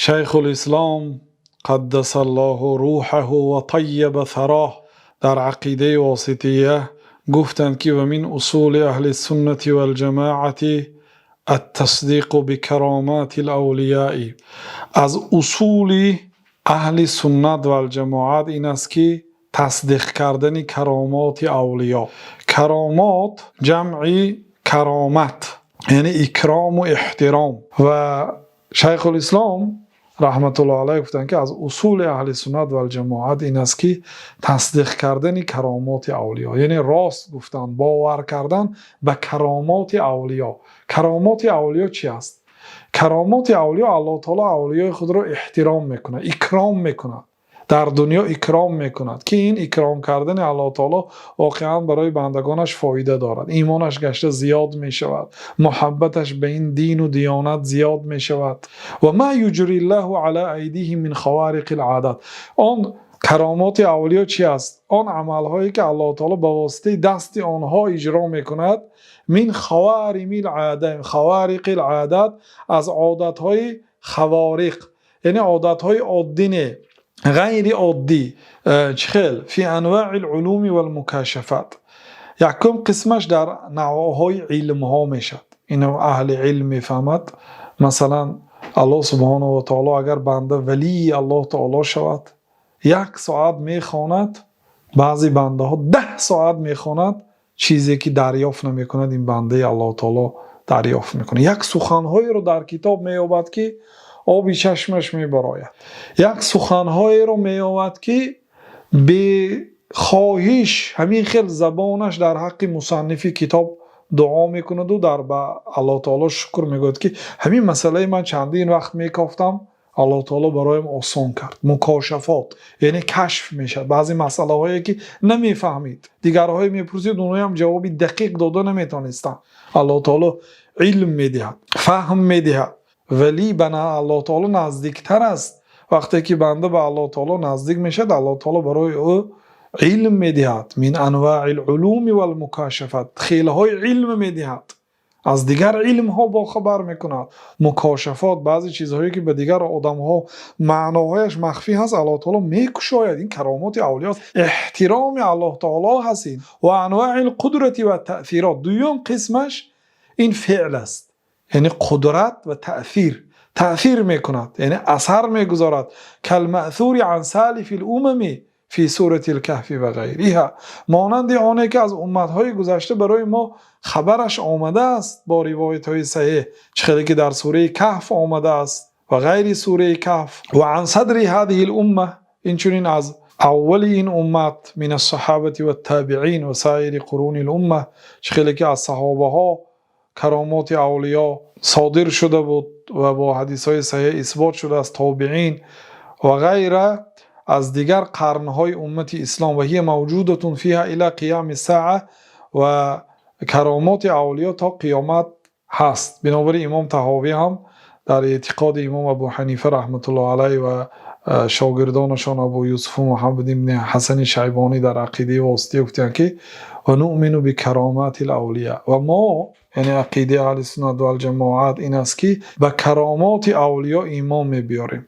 Шайхулислом қаддасаллоҳу рӯҳаҳу ва таййаба сароҳ дар Ақидаи Восития гуфтанд, ки ва мин усули аҳли суннати вал ҷамоати ат-тасдиқу бикароматил авлиё. Аз усули аҳли суннат вал ҷамоат ин аст, ки тасдиқ кардани каромоти авлиё. Каромот ҷамъи каромат, яъне икром ва эҳтиром. Ва Шайхулислом раҳматуллоҳи алайҳ гуфтанд, ки аз усули аҳли суннат вал ҷамоат ин аст, ки тасдиқ кардани каромоти авлиё, яъне рост гуфтан, бовар кардан ба каромоти авлиё. Каромоти авлиё чӣ аст? Каромоти авлиё: Аллоҳи таъоло авлиёи худро эҳтиром мекунад, икром мекунад, дар дунё икром мекунад, ки ин икром кардани Аллоҳи таъоло воқеан барои бандагонаш фоида дорад. Имонаш гашта зиёд мешавад, муҳаббаташ ба ин дину диёнат зиёд мешавад. Ва ма юҷриллоҳу ало айдиҳим мин ховориқил одат. Он каромоти авлиё чӣ аст? Он амалҳое ки Аллоҳи таъоло ба воситаи дасти онҳо иҷро мекунад, мин ховоримил одат, ховориқил одат, аз одатҳои хавориқ, яъне одатҳои оддӣ не, ғайриоддӣ. Чӣ хел? Фи анвоил улуми вал мукошафот. Якум қисмаш дар навъҳои илмҳо мешавад. Инро аҳли илм мефаҳмад. Масалан, Аллоҳ субҳонаҳу ва таъоло, агар банда валии Аллоҳ таъоло шавад, як соат мехонад, баъзе бандаҳо 10 соат мехонад, чизе ки дарёфт намекунад, ин бандаи Аллоҳ таъоло дарёфт мекунад. Як суханҳоеро дар китоб меёбад, ки оби чашмаш мебарояд. Як суханҳоеро меёбад, ки бехоҳиш ҳамин хел забонаш дар ҳаққи мусаннифи китоб дуо мекунаду дар ба Аллоҳ таоло шукр мегӯяд, ки ҳамин масъалаи ман чандин вақт мекофтам, Аллоҳ таоло бароям осон кард. Мукошафот, яъне кашф мешавад баъзе масъалаҳое, ки намефаҳмид, дигарҳое мепурсид, онҳоям ҷавоби дақиқ дода наметонистанд. Аллоҳ таоло илм медиҳад, фаҳм медиҳад. Валӣ ба Аллоҳ таоло наздиктар аст. Вақте ки банда ба Аллоҳ таоло наздик мешавад, Аллоҳ таоло барои ӯ илм медиҳад. Мин анваил улуми вал мукошафат, хелҳои илм медиҳад, аз дигар илмҳо бохабар мекунад. Мукошафот, баъзе чизҳое ки ба дигар одамҳо маъноҳояш махфӣ ҳаст, Аллоҳ таоло мекушояд. Ин каромоти авлиёст, эҳтироми Аллоҳ таоло ҳаст ин. Ва анваил қудрати ва таъсирот. Дуюм қисмаш ин феъл аст, яъне қудрат ва таъсир, таъсир мекунад, яъне асар мегузорад. Калмаъсури ан салифил умами фи сурати лкаҳфи ва ғайриҳа, монанди оне ки аз умматҳои гузашта барои мо хабараш омадааст бо ривоятҳои саҳеҳ, чӣ хеле ки дар сураи Каҳф омадааст ва ғайри сураи Каҳф. Ва ан садри ҳадиҳи лумма, инчунин аз аввали ин уммат, мин ассаҳобати ваттобиин ва саири қуруни лумма, чӣ хеле ки аз саҳобаҳо каромоти авлиё содир шуда буд ва бо ҳадисҳои саҳеҳ исбот шудааст, тобиин ва ғайра, аз дигар қарнҳои уммати ислом. Ва ҳия мавҷудатун фиҳа ила қиями саа, ва каромоти авлиё то қиёмат ҳаст. Бинобар ин имом Таҳовӣ ҳам дар эътиқоди имом Абу Ҳанифа раҳматуллоҳ алайҳ ва шогирдонашон Абу Юсуфу Муҳаммад ибни Ҳасани Шайбонӣ дар Ақидаи Восития гуфтанд, ки ва нуъмину бикаромати лавлия. Ва мо, яъне ақидаи аҳли суннат валҷамоат ин аст, ки ба каромоти авлиё имон мебиёрем.